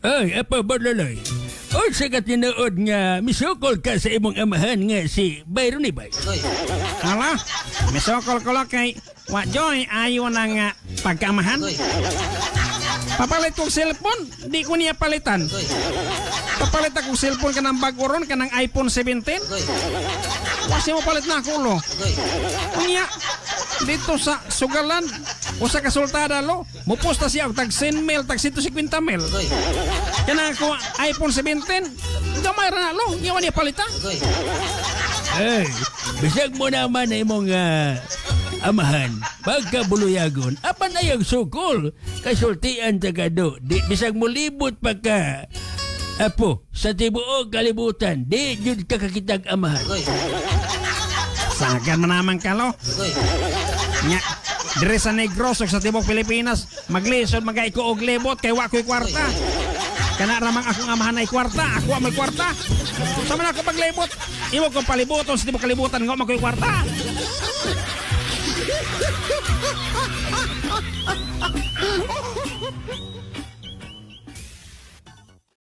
Ay, Apo Barloloy. Unsa ka tinuod nga misukol ka sa imong amahan nga si Byron Ibay? Hala, misokol ko lang kay wa joy ayo na nga pagkaamahan. Papalit kong cellphone, di ko niya palitan. Papalit akong cellphone kanang bag-o ron, kanang iPhone 17. Kasi mo palit na ako, lo. Unya, dito sa Sugalan, usa ka sultada, lo, mupusta siya og tag 100 mil, tag 150 mil. Kanang ako iPhone 17, gamay ra na, lo, ngiwan niya palitan. Ay, bisag mo naman na imong amahan, pagkabuluyagon, apan ayag sukol, kasultian ta kado, di bisag mo libot pa ka, apo, sa tibuok kalibutan, di jud ka kakitag amahan. Sagan man naman ka, lo. Nya, dire sa Negros ug sa tibok Pilipinas, maglisod magay ko og libot kay wa ko'y kwarta. Kana ramang akong amahan ay kwarta, ako ang may kwarta. Sa man ako paglibot, imo kong palibuton sa tibok kalibutan nga wa man ko'y kwarta.